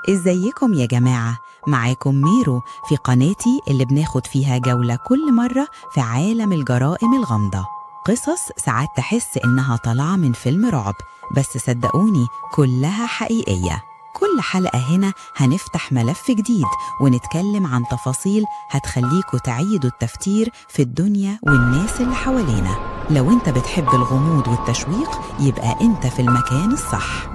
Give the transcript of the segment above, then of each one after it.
ازيكم يا جماعة؟ معاكم ميرو في قناتي اللي بناخد فيها جولة كل مرة في عالم الجرائم الغامضة. قصص ساعات تحس إنها طالعة من فيلم رعب، بس صدقوني كلها حقيقية. كل حلقة هنا هنفتح ملف جديد ونتكلم عن تفاصيل هتخليكوا تعيدوا التفكير في الدنيا والناس اللي حوالينا. لو انت بتحب الغموض والتشويق يبقى انت في المكان الصح.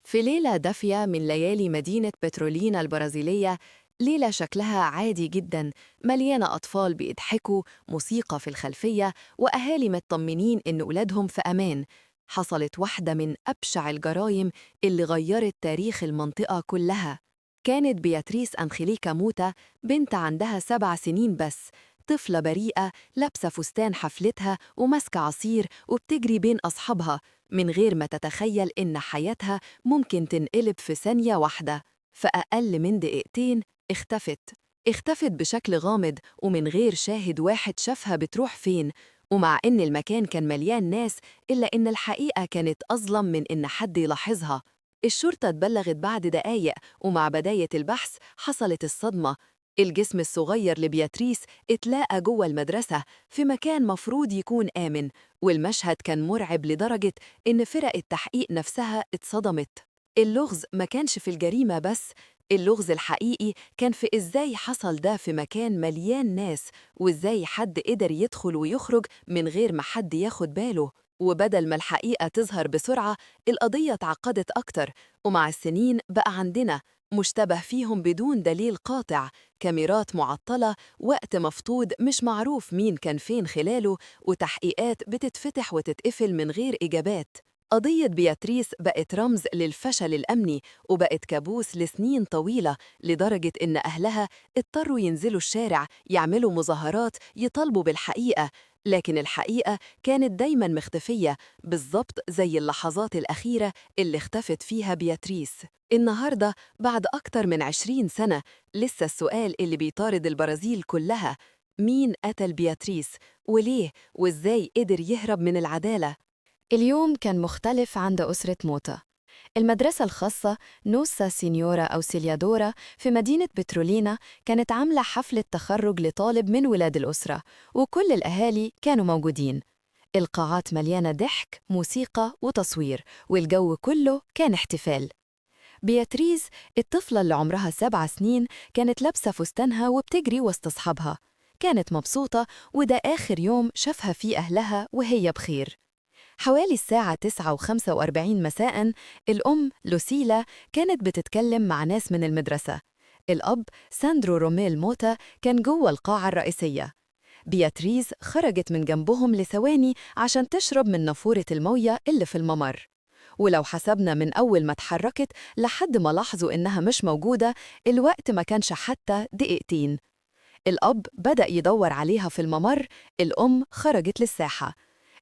في ليلة دافية من ليالي مدينة بترولينا البرازيلية، ليلة شكلها عادي جدا، مليانة أطفال بيضحكوا، موسيقى في الخلفية، وأهالي مطمنين إن أولادهم في أمان. حصلت واحدة من أبشع الجرائم اللي غيرت تاريخ المنطقة كلها. كانت بياتريس أنخيليكا موتا بنت عندها 7 سنين بس، طفلة بريئة لابسة فستان حفلتها وماسكة عصير وبتجري بين أصحابها من غير ما تتخيل إن حياتها ممكن تنقلب في ثانية واحدة. في أقل من دقيقتين اختفت بشكل غامض ومن غير شاهد واحد شافها بتروح فين. ومع إن المكان كان مليان ناس، إلا إن الحقيقة كانت أظلم من إن حد يلاحظها. الشرطة اتبلغت بعد دقايق، ومع بداية البحث حصلت الصدمة. الجسم الصغير لبياتريس اتلاقى جوه المدرسة في مكان مفروض يكون آمن، والمشهد كان مرعب لدرجة إن فرق التحقيق نفسها اتصدمت. اللغز ما كانش في الجريمة بس، اللغز الحقيقي كان في إزاي حصل ده في مكان مليان ناس، وإزاي حد قدر يدخل ويخرج من غير ما حد ياخد باله. وبدل ما الحقيقة تظهر بسرعة، القضية اتعقدت أكتر، ومع السنين بقى عندنا مشتبه فيهم بدون دليل قاطع، كاميرات معطلة، وقت مفقود مش معروف مين كان فين خلاله، وتحقيقات بتتفتح وتتقفل من غير إجابات. قضية بياتريس بقت رمز للفشل الأمني، وبقت كابوس لسنين طويلة، لدرجة إن أهلها اضطروا ينزلوا الشارع يعملوا مظاهرات يطالبوا بالحقيقة. لكن الحقيقة كانت دايماً مختفية، بالظبط زي اللحظات الأخيرة اللي اختفت فيها بياتريس. النهاردة بعد أكتر من 20 سنة لسه السؤال اللي بيطارد البرازيل كلها: مين قتل بياتريس؟ وليه؟ وإزاي قدر يهرب من العدالة؟ اليوم كان مختلف عند أسرة موتا. المدرسة الخاصة نوسا سينيورا أو سيليادورا في مدينة بترولينا كانت عاملة حفلة تخرج لطالب من ولاد الأسرة، وكل الأهالي كانوا موجودين. القاعات مليانة ضحك، موسيقى وتصوير، والجو كله كان احتفال. بياتريز الطفلة اللي عمرها 7 سنين كانت لابسة فستانها وبتجري وسط أصحابها. كانت مبسوطة، وده آخر يوم شافها فيه أهلها وهي بخير. حوالي الساعة 9:45 مساء، الأم لوسيلا كانت بتتكلم مع ناس من المدرسة. الأب ساندرو روميل موتا كان جوه القاعة الرئيسية. بياتريز خرجت من جنبهم لثواني عشان تشرب من نافورة الموية اللي في الممر. ولو حسبنا من أول ما اتحركت لحد ما لاحظوا إنها مش موجودة، الوقت ما كانش حتى دقيقتين. الأب بدأ يدور عليها في الممر، الأم خرجت للساحة.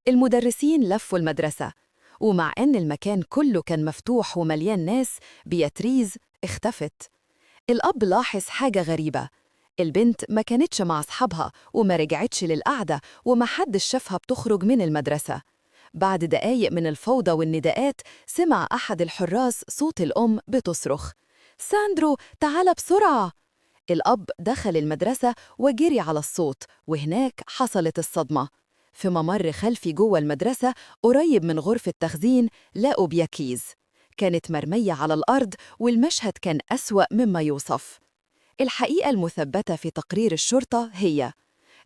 المدرسين لفوا المدرسة، ومع إن المكان كله كان مفتوح ومليان ناس، بياتريز اختفت. الأب لاحظ حاجة غريبة: البنت ما كانتش مع أصحابها وما رجعتش للقعدة، وما حدش شافها بتخرج من المدرسة. بعد دقايق من الفوضى والنداءات، سمع أحد الحراس صوت الأم بتصرخ: ساندرو، تعال بسرعة! الأب دخل المدرسة وجري على الصوت، وهناك حصلت الصدمة. في ممر خلفي جوه المدرسة قريب من غرفة تخزين لقوا بياكيز. كانت مرمية على الأرض، والمشهد كان أسوأ مما يوصف. الحقيقة المثبتة في تقرير الشرطة هي: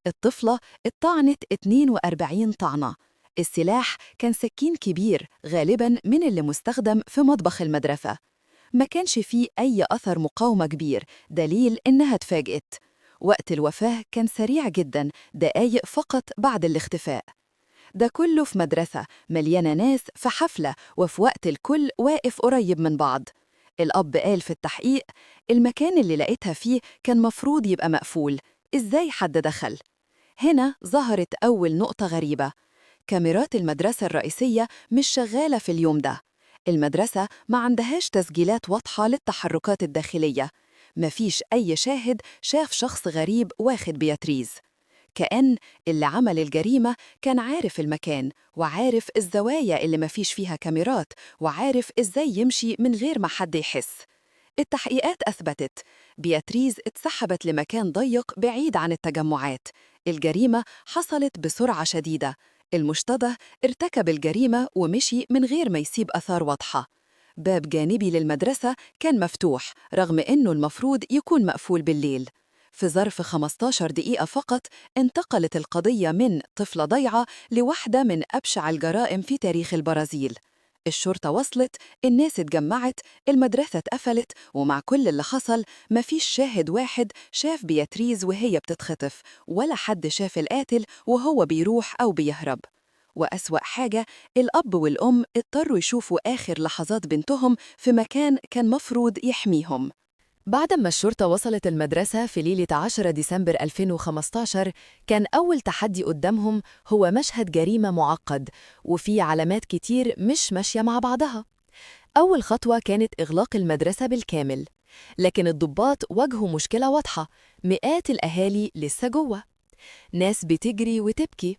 الطفلة اتطعنت 42 طعنة. السلاح كان سكين كبير، غالباً من اللي مستخدم في مطبخ المدرسة. ما كانش فيه أي أثر مقاومة كبير، دليل إنها اتفاجئت. وقت الوفاة كان سريع جداً، دقايق فقط بعد الاختفاء. ده كله في مدرسة مليانة ناس، في حفلة، وفي وقت الكل واقف قريب من بعض. الأب قال في التحقيق: المكان اللي لقيتها فيه كان مفروض يبقى مقفول، إزاي حد دخل؟ هنا ظهرت أول نقطة غريبة. كاميرات المدرسة الرئيسية مش شغالة في اليوم ده. المدرسة ما عندهاش تسجيلات واضحة للتحركات الداخلية. مفيش أي شاهد شاف شخص غريب واخد بياتريز. كأن اللي عمل الجريمة كان عارف المكان، وعارف الزوايا اللي مفيش فيها كاميرات، وعارف إزاي يمشي من غير ما حد يحس. التحقيقات أثبتت بياتريز اتسحبت لمكان ضيق بعيد عن التجمعات. الجريمة حصلت بسرعة شديدة. المشتبه ارتكب الجريمة ومشي من غير ما يسيب آثار واضحة. باب جانبي للمدرسة كان مفتوح رغم إنه المفروض يكون مقفول بالليل. في ظرف 15 دقيقة فقط انتقلت القضية من طفلة ضيعة لواحدة من أبشع الجرائم في تاريخ البرازيل. الشرطة وصلت، الناس اتجمعت، المدرسة اتقفلت، ومع كل اللي حصل مفيش شاهد واحد شاف بياتريز وهي بتتخطف، ولا حد شاف القاتل وهو بيروح أو بيهرب. وأسوأ حاجة، الأب والأم اضطروا يشوفوا آخر لحظات بنتهم في مكان كان مفروض يحميهم. بعد ما الشرطة وصلت المدرسة في ليلة 10 ديسمبر 2015، كان أول تحدي قدامهم هو مشهد جريمة معقد وفيه علامات كتير مش ماشية مع بعضها. أول خطوة كانت إغلاق المدرسة بالكامل، لكن الضباط واجهوا مشكلة واضحة: مئات الأهالي لسه جوه، ناس بتجري وتبكي،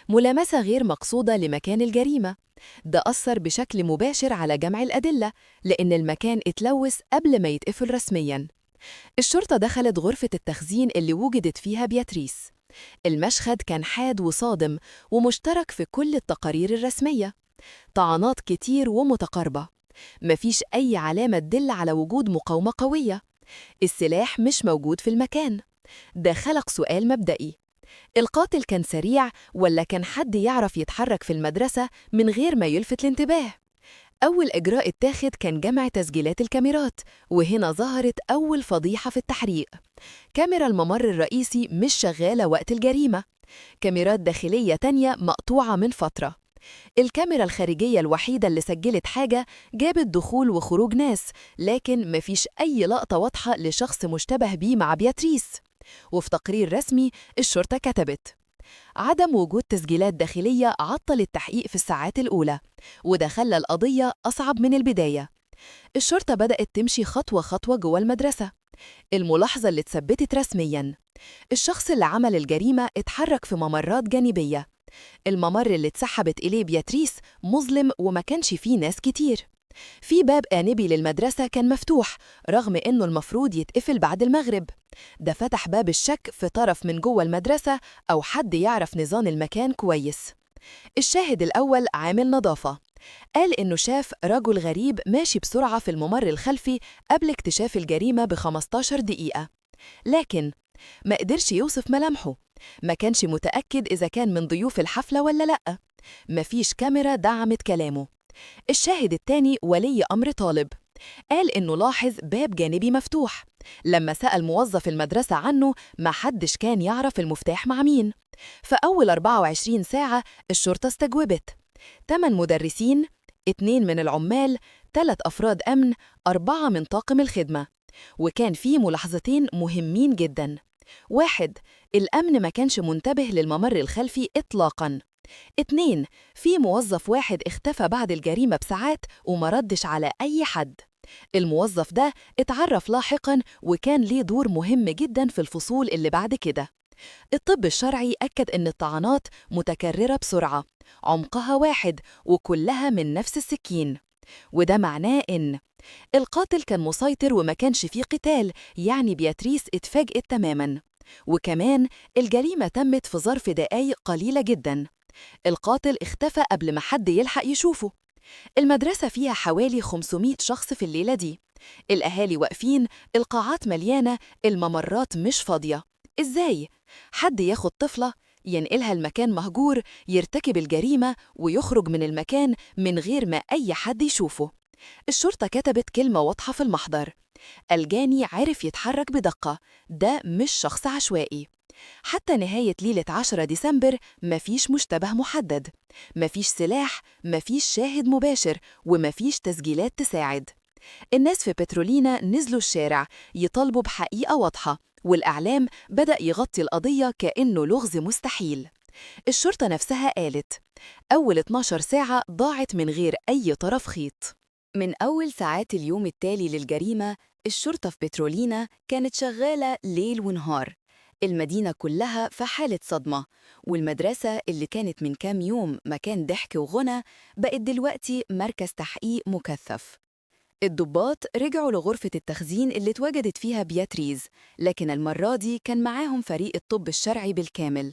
ملامسة غير مقصودة لمكان الجريمة. ده أثر بشكل مباشر على جمع الأدلة، لأن المكان اتلوث قبل ما يتقفل رسمياً. الشرطة دخلت غرفة التخزين اللي وجدت فيها بياتريس. المشهد كان حاد وصادم ومشترك في كل التقارير الرسمية. طعنات كتير ومتقاربة، مفيش أي علامة تدل على وجود مقاومة قوية. السلاح مش موجود في المكان. ده خلق سؤال مبدئي: القاتل كان سريع ولا كان حد يعرف يتحرك في المدرسة من غير ما يلفت الانتباه؟ أول إجراء اتاخد كان جمع تسجيلات الكاميرات، وهنا ظهرت أول فضيحة في التحريق. كاميرا الممر الرئيسي مش شغالة وقت الجريمة. كاميرات داخلية تانية مقطوعة من فترة. الكاميرا الخارجية الوحيدة اللي سجلت حاجة جابت دخول وخروج ناس، لكن مفيش أي لقطة واضحة لشخص مشتبه بيه مع بياتريس. وفي تقرير رسمي الشرطة كتبت: عدم وجود تسجيلات داخلية عطل التحقيق في الساعات الأولى، وده خلى القضية أصعب من البداية. الشرطة بدأت تمشي خطوة خطوة جوه المدرسة. الملاحظة اللي اتثبتت رسمياً: الشخص اللي عمل الجريمة اتحرك في ممرات جانبية. الممر اللي اتسحبت إليه بياتريس مظلم وما كانش فيه ناس كتير. في باب جانبي للمدرسة كان مفتوح رغم إنه المفروض يتقفل بعد المغرب. ده فتح باب الشك في طرف من جوه المدرسة أو حد يعرف نظام المكان كويس. الشاهد الأول عامل نظافة، قال إنه شاف رجل غريب ماشي بسرعة في الممر الخلفي قبل اكتشاف الجريمة ب15 دقيقة، لكن ما قدرش يوصف ملامحه، ما كانش متأكد إذا كان من ضيوف الحفلة ولا لأ، مفيش كاميرا دعمت كلامه. الشاهد الثاني ولي أمر طالب، قال إنه لاحظ باب جانبي مفتوح، لما سأل موظف المدرسة عنه ما حدش كان يعرف المفتاح مع مين. فأول 24 ساعة الشرطة استجوبت 8 مدرسين، 2 من العمال، 3 أفراد أمن، 4 من طاقم الخدمة. وكان في ملاحظتين مهمين جداً. 1، الأمن ما كانش منتبه للممر الخلفي إطلاقاً. 2، في موظف واحد اختفى بعد الجريمة بساعات وما ردش على أي حد. الموظف ده اتعرف لاحقاً وكان ليه دور مهم جداً في الفصول اللي بعد كده. الطب الشرعي أكد إن الطعنات متكررة بسرعة، عمقها واحد وكلها من نفس السكين، وده معناه إن القاتل كان مسيطر وما كانش فيه قتال، يعني بياتريس اتفاجئت تماماً. وكمان الجريمة تمت في ظرف دقايق قليلة جداً. القاتل اختفى قبل ما حد يلحق يشوفه. المدرسة فيها حوالي 500 شخص في الليلة دي. الأهالي واقفين، القاعات مليانة، الممرات مش فاضية. إزاي؟ حد ياخد طفلة، ينقلها المكان مهجور، يرتكب الجريمة ويخرج من المكان من غير ما أي حد يشوفه. الشرطة كتبت كلمة واضحة في المحضر: الجاني عرف يتحرك بدقة، ده مش شخص عشوائي. حتى نهاية ليلة 10 ديسمبر مفيش مشتبه محدد، مفيش سلاح، مفيش شاهد مباشر، ومفيش تسجيلات تساعد. الناس في بترولينا نزلوا الشارع يطالبوا بحقيقة واضحة، والإعلام بدأ يغطي القضية كأنه لغز مستحيل. الشرطة نفسها قالت أول 12 ساعة ضاعت من غير أي طرف خيط. من أول ساعات اليوم التالي للجريمة، الشرطة في بترولينا كانت شغالة ليل ونهار. المدينة كلها في حالة صدمة، والمدرسة اللي كانت من كام يوم مكان ضحك وغنى بقت دلوقتي مركز تحقيق مكثف. الضباط رجعوا لغرفة التخزين اللي اتوجدت فيها بياتريز، لكن المرة دي كان معاهم فريق الطب الشرعي بالكامل.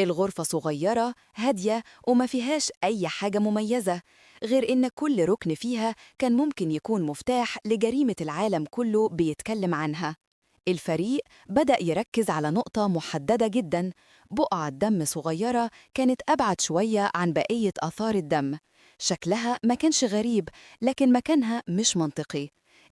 الغرفة صغيرة، هادية، وما فيهاش أي حاجة مميزة، غير إن كل ركن فيها كان ممكن يكون مفتاح لجريمة العالم كله بيتكلم عنها. الفريق بدأ يركز على نقطة محددة جداً، بقعة دم صغيرة كانت أبعد شوية عن بقية آثار الدم. شكلها ما كانش غريب، لكن مكانها مش منطقي.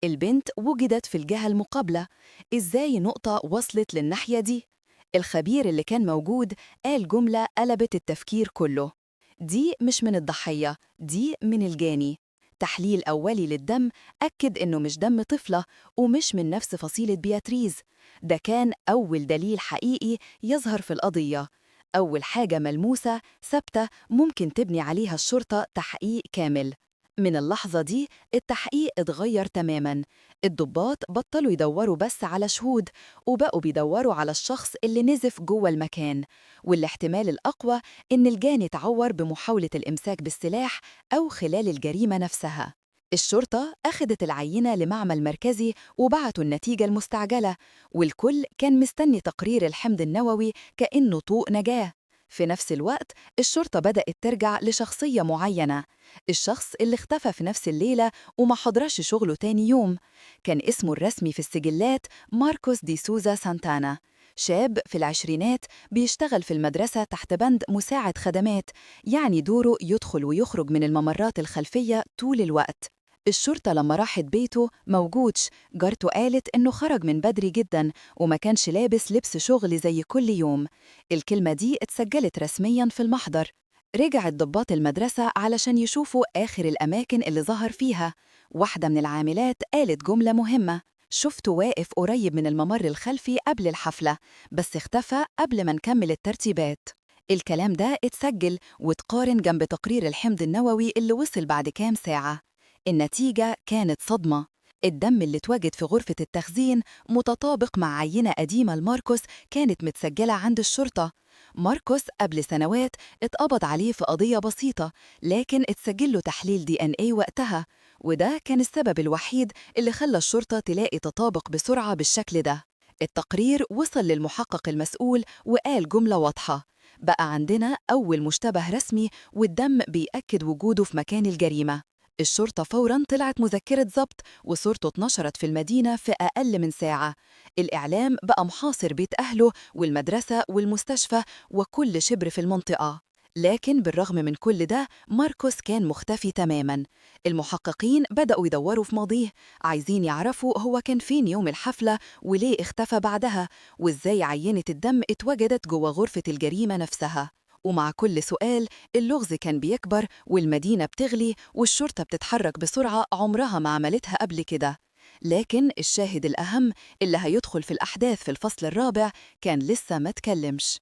البنت وجدت في الجهة المقابلة، إزاي نقطة وصلت للناحية دي؟ الخبير اللي كان موجود قال جملة قلبت التفكير كله: دي مش من الضحية، دي من الجاني. تحليل أولي للدم أكد إنه مش دم طفلة ومش من نفس فصيلة بياتريز. ده كان أول دليل حقيقي يظهر في القضية، أول حاجة ملموسة ثابتة ممكن تبني عليها الشرطة تحقيق كامل. من اللحظة دي التحقيق اتغير تماماً. الضباط بطلوا يدوروا بس على شهود، وبقوا بيدوروا على الشخص اللي نزف جوه المكان، والاحتمال الأقوى إن الجاني اتعور بمحاولة الإمساك بالسلاح أو خلال الجريمة نفسها. الشرطة أخدت العينة لمعمل مركزي وبعتوا النتيجة المستعجلة، والكل كان مستني تقرير الحمض النووي كأنه طوق نجاة. في نفس الوقت الشرطة بدأت ترجع لشخصية معينة، الشخص اللي اختفى في نفس الليلة وما حضرش شغله تاني يوم. كان اسمه الرسمي في السجلات ماركوس دي سوزا سانتانا، شاب في العشرينات بيشتغل في المدرسة تحت بند مساعد خدمات، يعني دوره يدخل ويخرج من الممرات الخلفية طول الوقت. الشرطة لما راحت بيته موجودش، جارته قالت إنه خرج من بدري جدا وما كانش لابس لبس شغل زي كل يوم. الكلمة دي اتسجلت رسميا في المحضر. رجعت ضباط المدرسة علشان يشوفوا آخر الأماكن اللي ظهر فيها. واحدة من العاملات قالت جملة مهمة: شفته واقف قريب من الممر الخلفي قبل الحفلة، بس اختفى قبل ما نكمل الترتيبات. الكلام ده اتسجل واتقارن جنب تقرير الحمض النووي اللي وصل بعد كام ساعة. النتيجة كانت صدمة. الدم اللي اتوجد في غرفة التخزين متطابق مع عينة قديمة لماركوس كانت متسجلة عند الشرطة. ماركوس قبل سنوات اتقبض عليه في قضية بسيطة، لكن اتسجل له تحليل DNA وقتها، وده كان السبب الوحيد اللي خلى الشرطة تلاقي تطابق بسرعة بالشكل ده. التقرير وصل للمحقق المسؤول وقال جملة واضحة: بقى عندنا أول مشتبه رسمي، والدم بيأكد وجوده في مكان الجريمة. الشرطة فوراً طلعت مذكرة ضبط، وصورته اتنشرت في المدينة في أقل من ساعة. الإعلام بقى محاصر بيت أهله والمدرسة والمستشفى وكل شبر في المنطقة. لكن بالرغم من كل ده ماركوس كان مختفي تماماً. المحققين بدأوا يدوروا في ماضيه، عايزين يعرفوا هو كان فين يوم الحفلة وليه اختفى بعدها، وإزاي عينة الدم اتوجدت جوه غرفة الجريمة نفسها. ومع كل سؤال اللغز كان بيكبر، والمدينة بتغلي، والشرطة بتتحرك بسرعة عمرها ما عملتها قبل كده. لكن الشاهد الأهم اللي هيدخل في الأحداث في الفصل الرابع كان لسه ما تكلمش.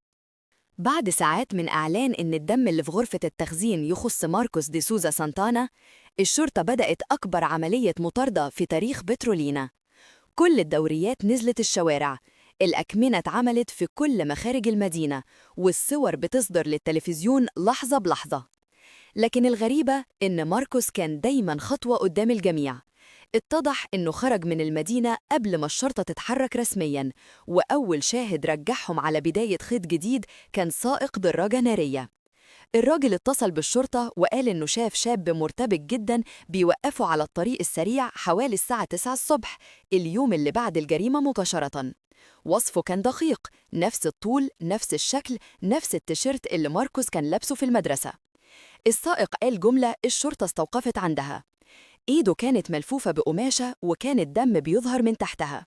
بعد ساعات من إعلان إن الدم اللي في غرفة التخزين يخص ماركوس دي سوزا سانتانا، الشرطة بدأت أكبر عملية مطاردة في تاريخ بترولينا. كل الدوريات نزلت الشوارع، الأكمنة اتعملت في كل مخارج المدينة، والصور بتصدر للتلفزيون لحظة بلحظة. لكن الغريبة إن ماركوس كان دايماً خطوة قدام الجميع. اتضح إنه خرج من المدينة قبل ما الشرطة تتحرك رسمياً، وأول شاهد رجعهم على بداية خيط جديد كان سائق دراجة نارية. الراجل اتصل بالشرطة وقال إنه شاف شاب مرتبك جداً بيوقفه على الطريق السريع حوالي الساعة 9 الصبح اليوم اللي بعد الجريمة مباشرة. وصفه كان دقيق، نفس الطول، نفس الشكل، نفس التيشيرت اللي ماركوس كان لابسه في المدرسة. السائق قال جملة الشرطة استوقفت عندها: إيده كانت ملفوفة بقماشة وكان الدم بيظهر من تحتها.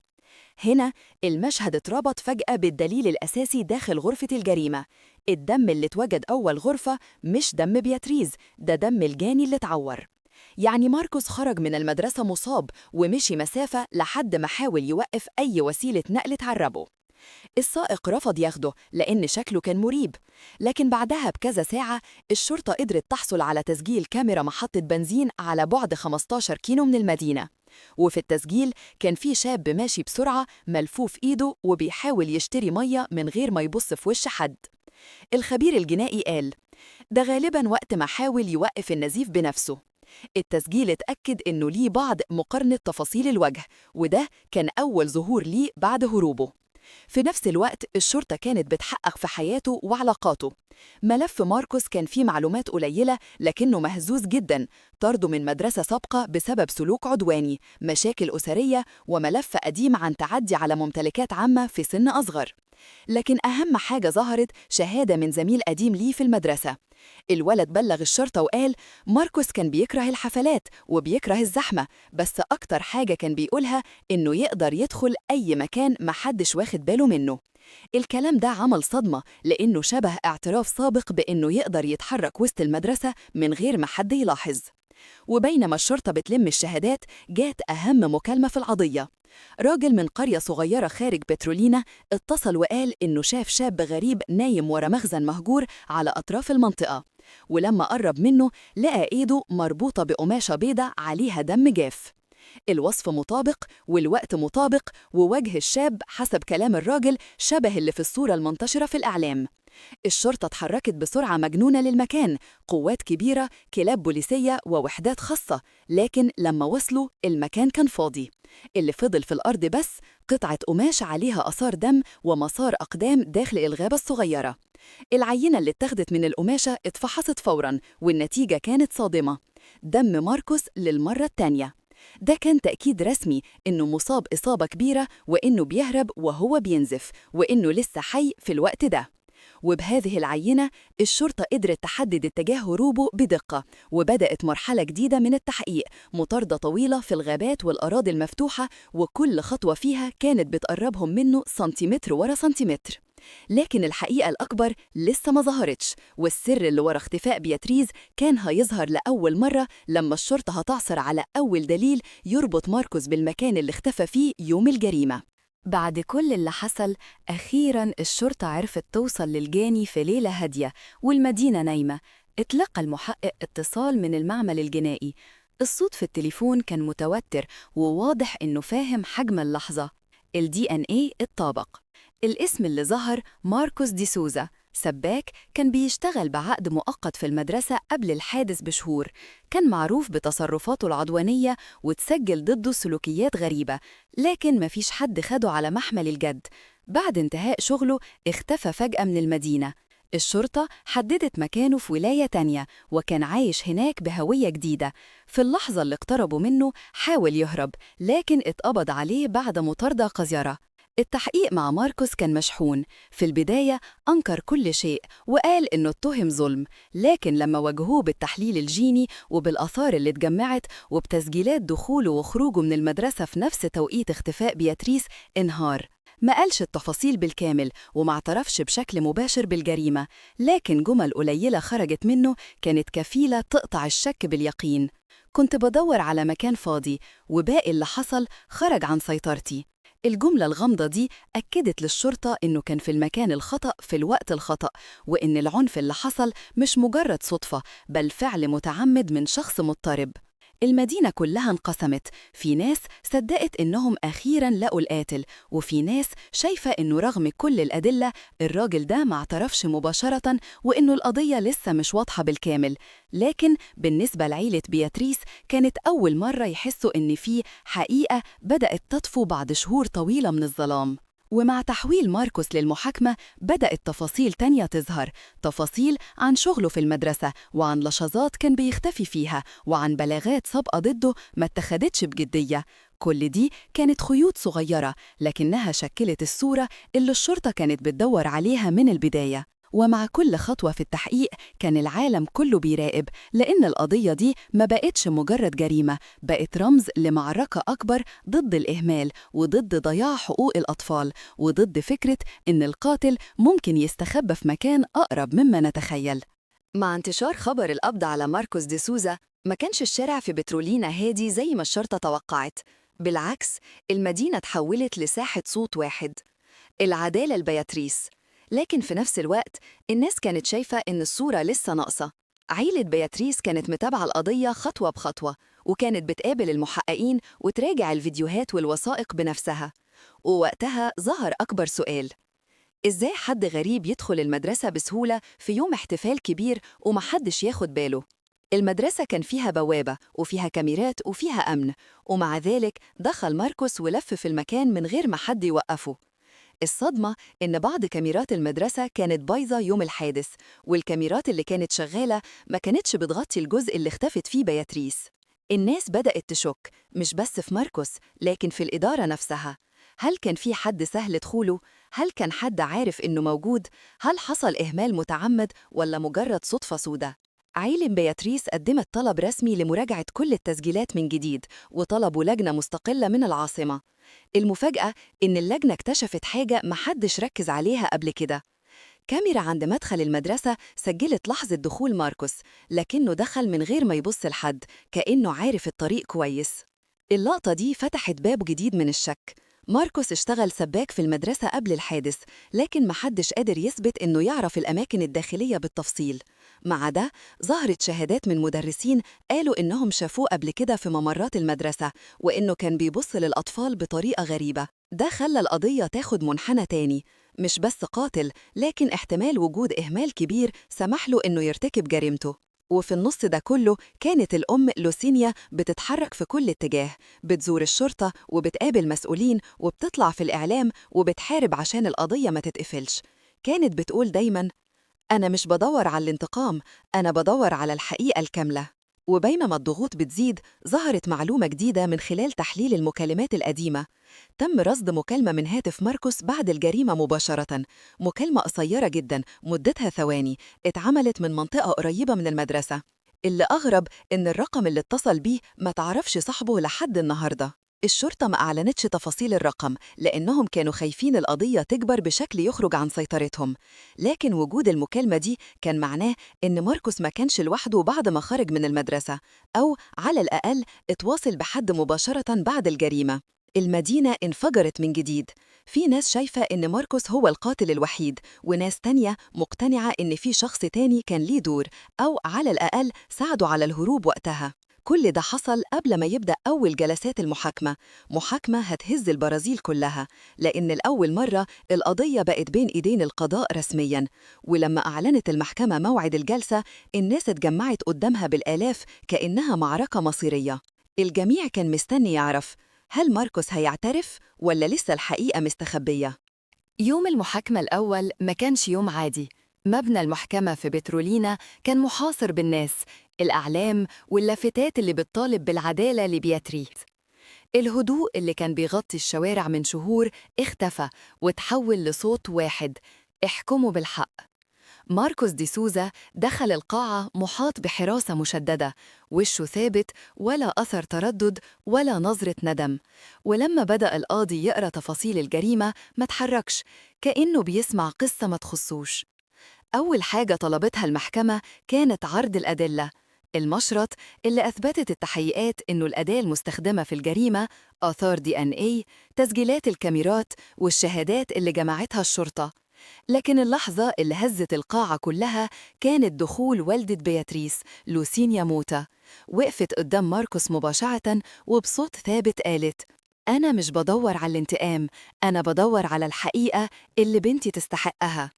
هنا المشهد اتربط فجأة بالدليل الأساسي داخل غرفة الجريمة. الدم اللي اتوجد أول غرفة مش دم بياتريز، ده دم الجاني اللي اتعور. يعني ماركوس خرج من المدرسة مصاب ومشي مسافة لحد ما حاول يوقف أي وسيلة نقل تعربه. السائق رفض ياخده لأن شكله كان مريب، لكن بعدها بكذا ساعة الشرطة قدرت تحصل على تسجيل كاميرا محطة بنزين على بعد 15 كيلو من المدينة. وفي التسجيل كان في شاب ماشي بسرعة ملفوف إيده وبيحاول يشتري مية من غير ما يبص في وش حد. الخبير الجنائي قال ده غالباً وقت ما حاول يوقف النزيف بنفسه. التسجيل اتأكد إنه ليه بعض مقارنة تفاصيل الوجه، وده كان أول ظهور ليه بعد هروبه. في نفس الوقت الشرطة كانت بتحقق في حياته وعلاقاته. ملف ماركوس كان فيه معلومات قليلة لكنه مهزوز جدا، طرده من مدرسة سابقة بسبب سلوك عدواني، مشاكل أسرية، وملف قديم عن تعدي على ممتلكات عامة في سن أصغر. لكن أهم حاجة ظهرت شهادة من زميل قديم ليه في المدرسة. الولد بلغ الشرطة وقال ماركوس كان بيكره الحفلات وبيكره الزحمة، بس أكتر حاجة كان بيقولها إنه يقدر يدخل أي مكان محدش واخد باله منه. الكلام ده عمل صدمة لأنه شبه اعتراف سابق بإنه يقدر يتحرك وسط المدرسة من غير ما حد يلاحظ. وبينما الشرطة بتلم الشهادات جات أهم مكالمة في القضية. راجل من قرية صغيرة خارج بترولينا اتصل وقال إنه شاف شاب غريب نايم ورا مخزن مهجور على أطراف المنطقة، ولما قرب منه لقى إيده مربوطة بقماشة بيضة عليها دم جاف. الوصف مطابق والوقت مطابق، ووجه الشاب حسب كلام الراجل شبه اللي في الصورة المنتشرة في الإعلام. الشرطة اتحركت بسرعة مجنونة للمكان، قوات كبيرة، كلاب بوليسية ووحدات خاصة، لكن لما وصلوا المكان كان فاضي. اللي فضل في الأرض بس قطعة قماش عليها آثار دم ومسار أقدام داخل الغابة الصغيرة. العينة اللي اتاخدت من القماشة اتفحصت فوراً، والنتيجة كانت صادمة: دم ماركوس للمرة الثانية. ده كان تأكيد رسمي إنه مصاب إصابة كبيرة، وإنه بيهرب وهو بينزف، وإنه لسه حي في الوقت ده. وبهذه العينة الشرطة قدرت تحدد اتجاه هروبه بدقة، وبدأت مرحلة جديدة من التحقيق، مطاردة طويلة في الغابات والأراضي المفتوحة، وكل خطوة فيها كانت بتقربهم منه سنتيمتر ورا سنتيمتر. لكن الحقيقة الأكبر لسه ما ظهرتش، والسر اللي ورا اختفاء بياتريز كان هيظهر لأول مرة لما الشرطة هتعثر على أول دليل يربط ماركوس بالمكان اللي اختفى فيه يوم الجريمة. بعد كل اللي حصل، أخيراً الشرطة عرفت توصل للجاني في ليلة هادية والمدينة نايمة. اتلقى المحقق اتصال من المعمل الجنائي. الصوت في التليفون كان متوتر وواضح إنه فاهم حجم اللحظة. ال DNA اتطابق. الاسم اللي ظهر ماركوس دي سوزا، سباك كان بيشتغل بعقد مؤقت في المدرسة قبل الحادث بشهور. كان معروف بتصرفاته العدوانية وتسجل ضده سلوكيات غريبة، لكن مفيش حد خده على محمل الجد. بعد انتهاء شغله اختفى فجأة من المدينة. الشرطة حددت مكانه في ولاية تانية، وكان عايش هناك بهوية جديدة. في اللحظة اللي اقتربوا منه حاول يهرب، لكن اتقبض عليه بعد مطاردة قذرة. التحقيق مع ماركوس كان مشحون. في البداية أنكر كل شيء وقال إنه اتهم ظلم، لكن لما واجهوه بالتحليل الجيني وبالآثار اللي اتجمعت وبتسجيلات دخوله وخروجه من المدرسة في نفس توقيت اختفاء بياتريس انهار. ما قالش التفاصيل بالكامل وما اعترفش بشكل مباشر بالجريمة، لكن جمل قليلة خرجت منه كانت كفيلة تقطع الشك باليقين. كنت بدور على مكان فاضي، وباقي اللي حصل خرج عن سيطرتي. الجملة الغامضة دي أكدت للشرطة إنه كان في المكان الخطأ في الوقت الخطأ، وإن العنف اللي حصل مش مجرد صدفة، بل فعل متعمد من شخص مضطرب. المدينة كلها انقسمت، في ناس صدقت إنهم أخيراً لقوا القاتل، وفي ناس شايفة إنه رغم كل الأدلة الراجل ده ما اعترفش مباشرة، وإنه القضية لسه مش واضحة بالكامل. لكن بالنسبة لعيلة بياتريس كانت أول مرة يحسوا إن في حقيقة بدأت تطفو بعد شهور طويلة من الظلام. ومع تحويل ماركوس للمحاكمة بدأت تفاصيل تانية تظهر، تفاصيل عن شغله في المدرسة، وعن لحظات كان بيختفي فيها، وعن بلاغات سابقة ضده ما اتخذتش بجدية. كل دي كانت خيوط صغيرة، لكنها شكلت الصورة اللي الشرطة كانت بتدور عليها من البداية. ومع كل خطوة في التحقيق كان العالم كله بيراقب، لأن القضية دي ما بقتش مجرد جريمة، بقت رمز لمعركة أكبر ضد الإهمال، وضد ضياع حقوق الأطفال، وضد فكرة إن القاتل ممكن يستخبى في مكان أقرب مما نتخيل. مع انتشار خبر القبض على ماركوس دي سوزا، ما كانش الشارع في بترولينا هادي زي ما الشرطة توقعت. بالعكس، المدينة تحولت لساحة صوت واحد. العدالة لبياتريس. لكن في نفس الوقت الناس كانت شايفة إن الصورة لسه ناقصة. عيلة بياتريس كانت متابعة القضية خطوة بخطوة، وكانت بتقابل المحققين وتراجع الفيديوهات والوثائق بنفسها. ووقتها ظهر أكبر سؤال: إزاي حد غريب يدخل المدرسة بسهولة في يوم احتفال كبير ومحدش ياخد باله؟ المدرسة كان فيها بوابة وفيها كاميرات وفيها أمن، ومع ذلك دخل ماركوس ولف في المكان من غير ما حد يوقفه. الصدمة إن بعض كاميرات المدرسة كانت بايظة يوم الحادث، والكاميرات اللي كانت شغالة ما كانتش بتغطي الجزء اللي اختفت فيه بياتريس. الناس بدأت تشك مش بس في ماركوس، لكن في الإدارة نفسها. هل كان في حد سهل دخوله؟ هل كان حد عارف إنه موجود؟ هل حصل إهمال متعمد ولا مجرد صدفة سودة؟ عيلة بياتريس قدمت طلب رسمي لمراجعة كل التسجيلات من جديد، وطلبوا لجنة مستقلة من العاصمة. المفاجأة إن اللجنة اكتشفت حاجة محدش ركز عليها قبل كده. كاميرا عند مدخل المدرسة سجلت لحظة دخول ماركوس، لكنه دخل من غير ما يبص لحد، كأنه عارف الطريق كويس. اللقطة دي فتحت باب جديد من الشك. ماركوس اشتغل سباك في المدرسة قبل الحادث، لكن محدش قادر يثبت إنه يعرف الأماكن الداخلية بالتفصيل. مع ده ظهرت شهادات من مدرسين قالوا إنهم شافوه قبل كده في ممرات المدرسة، وإنه كان بيبص للأطفال بطريقة غريبة. ده خلى القضية تاخد منحنى تاني، مش بس قاتل، لكن احتمال وجود إهمال كبير سمح له إنه يرتكب جريمته. وفي النص ده كله كانت الأم لوسينيا بتتحرك في كل اتجاه، بتزور الشرطة وبتقابل مسؤولين وبتطلع في الإعلام وبتحارب عشان القضية ما تتقفلش. كانت بتقول دايماً: أنا مش بدور على الانتقام، أنا بدور على الحقيقة الكاملة. وبينما الضغوط بتزيد، ظهرت معلومة جديدة من خلال تحليل المكالمات القديمة. تم رصد مكالمة من هاتف ماركوس بعد الجريمة مباشرة، مكالمة قصيرة جدا مدتها ثواني، اتعملت من منطقة قريبة من المدرسة. اللي أغرب إن الرقم اللي اتصل بيه ما تعرفش صاحبه لحد النهاردة. الشرطة ما أعلنتش تفاصيل الرقم لأنهم كانوا خايفين القضية تكبر بشكل يخرج عن سيطرتهم، لكن وجود المكالمة دي كان معناه إن ماركوس ما كانش لوحده بعد ما خرج من المدرسة، أو على الأقل اتواصل بحد مباشرة بعد الجريمة. المدينة انفجرت من جديد. في ناس شايفة إن ماركوس هو القاتل الوحيد، وناس تانية مقتنعة إن في شخص تاني كان ليه دور، أو على الأقل ساعده على الهروب وقتها. كل ده حصل قبل ما يبدأ أول جلسات المحاكمة، محاكمة هتهز البرازيل كلها، لأن لأول مرة القضية بقت بين إيدين القضاء رسمياً. ولما أعلنت المحكمة موعد الجلسة، الناس اتجمعت قدامها بالآلاف كأنها معركة مصيرية. الجميع كان مستني يعرف، هل ماركوس هيعترف ولا لسه الحقيقة مستخبية؟ يوم المحاكمة الأول ما كانش يوم عادي. مبنى المحكمة في بترولينا كان محاصر بالناس، الأعلام واللافتات اللي بتطالب بالعدالة لبياتريس. الهدوء اللي كان بيغطي الشوارع من شهور اختفى وتحول لصوت واحد: احكموا بالحق. ماركوس دي سوزا دخل القاعة محاط بحراسة مشددة، وشه ثابت، ولا أثر تردد ولا نظرة ندم. ولما بدأ القاضي يقرأ تفاصيل الجريمة ما تحركش، كأنه بيسمع قصة ما تخصوش. أول حاجة طلبتها المحكمة كانت عرض الأدلة. المشرط اللي أثبتت التحقيقات إنه الأداة المستخدمة في الجريمة، آثار DNA، تسجيلات الكاميرات، والشهادات اللي جمعتها الشرطة. لكن اللحظة اللي هزت القاعة كلها كانت دخول والدة بياتريس، لوسينيا موتا. وقفت قدام ماركوس مباشرة وبصوت ثابت قالت: أنا مش بدور على الانتقام، أنا بدور على الحقيقة اللي بنتي تستحقها.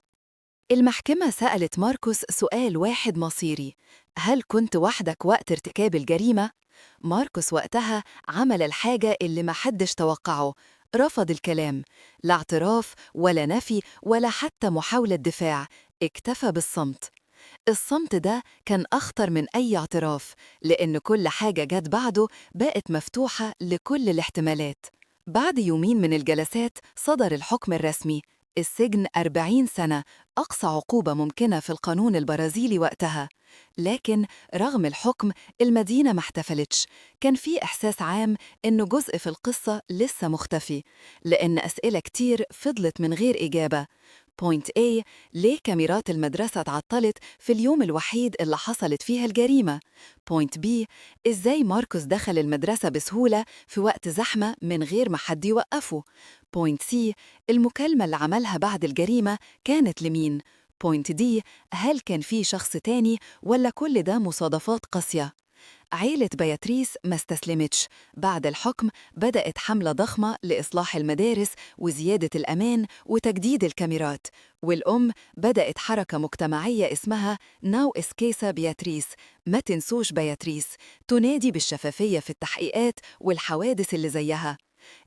المحكمة سألت ماركوس سؤال واحد مصيري: هل كنت وحدك وقت ارتكاب الجريمة؟ ماركوس وقتها عمل الحاجة اللي محدش توقعه، رفض الكلام، لا اعتراف ولا نفي ولا حتى محاولة دفاع، اكتفى بالصمت. الصمت ده كان أخطر من أي اعتراف، لأن كل حاجة جت بعده بقت مفتوحة لكل الاحتمالات. بعد يومين من الجلسات صدر الحكم الرسمي: السجن 40 سنة، أقصى عقوبة ممكنة في القانون البرازيلي وقتها. لكن رغم الحكم المدينة ما احتفلتش، كان في إحساس عام إنه جزء في القصة لسه مختفي، لأن أسئلة كتير فضلت من غير إجابة. Point A، ليه كاميرات المدرسة اتعطلت في اليوم الوحيد اللي حصلت فيها الجريمة؟ Point B، إزاي ماركوس دخل المدرسة بسهولة في وقت زحمة من غير ما حد يوقفه؟ Point C، المكالمة اللي عملها بعد الجريمة كانت لمين؟ Point D، هل كان في شخص تاني ولا كل ده مصادفات قاسية؟ عيلة بياتريس ما استسلمتش. بعد الحكم بدأت حملة ضخمة لإصلاح المدارس وزيادة الأمان وتجديد الكاميرات، والأم بدأت حركة مجتمعية اسمها Não Esqueça Beatriz، ما تنسوش بياتريس، تنادي بالشفافية في التحقيقات والحوادث اللي زيها.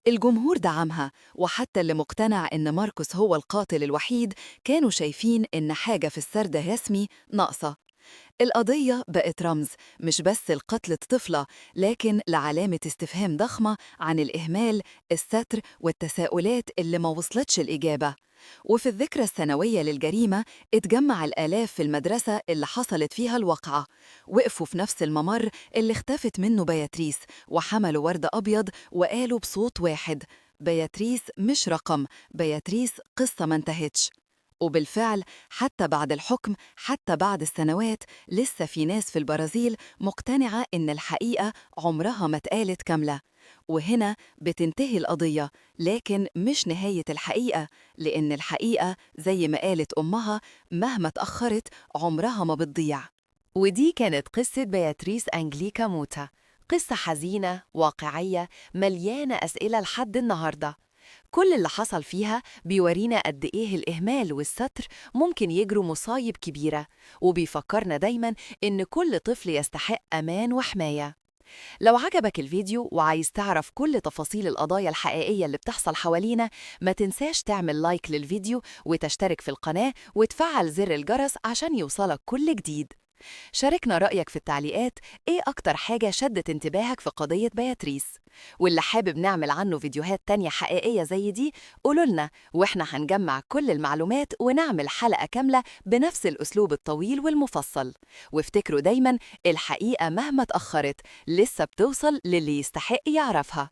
الجمهور دعمها، وحتى اللي مقتنع إن ماركوس هو القاتل الوحيد كانوا شايفين إن حاجة في السرد الرسمي ناقصة. القضية بقت رمز مش بس لقتل طفلة، لكن لعلامة استفهام ضخمة عن الإهمال، الستر، والتساؤلات اللي ما وصلتش الإجابة. وفي الذكرى السنوية للجريمة اتجمع الآلاف في المدرسة اللي حصلت فيها الواقعة، وقفوا في نفس الممر اللي اختفت منه بياتريس، وحملوا ورد أبيض وقالوا بصوت واحد: بياتريس مش رقم، بياتريس قصة ما انتهتش. وبالفعل حتى بعد الحكم، حتى بعد السنوات، لسه في ناس في البرازيل مقتنعة إن الحقيقة عمرها ما اتقالت كاملة. وهنا بتنتهي القضية، لكن مش نهاية الحقيقة، لأن الحقيقة زي ما قالت أمها مهما تأخرت عمرها ما بتضيع. ودي كانت قصة بياتريس أنجليكا موتا، قصة حزينة واقعية مليانة أسئلة لحد النهاردة. كل اللي حصل فيها بيورينا قد إيه الإهمال والستر ممكن يجروا مصايب كبيرة، وبيفكرنا دايماً إن كل طفل يستحق أمان وحماية. لو عجبك الفيديو وعايز تعرف كل تفاصيل القضايا الحقيقية اللي بتحصل حوالينا، ما تنساش تعمل like للفيديو وتشترك في القناة وتفعل زر الجرس عشان يوصلك كل جديد. شاركنا رأيك في التعليقات، إيه أكتر حاجة شدت انتباهك في قضية بياتريس؟ واللي حابب نعمل عنه فيديوهات تانية حقيقية زي دي قولولنا، وإحنا هنجمع كل المعلومات ونعمل حلقة كاملة بنفس الأسلوب الطويل والمفصل. وافتكروا دايماً، الحقيقة مهما اتأخرت لسه بتوصل للي يستحق يعرفها.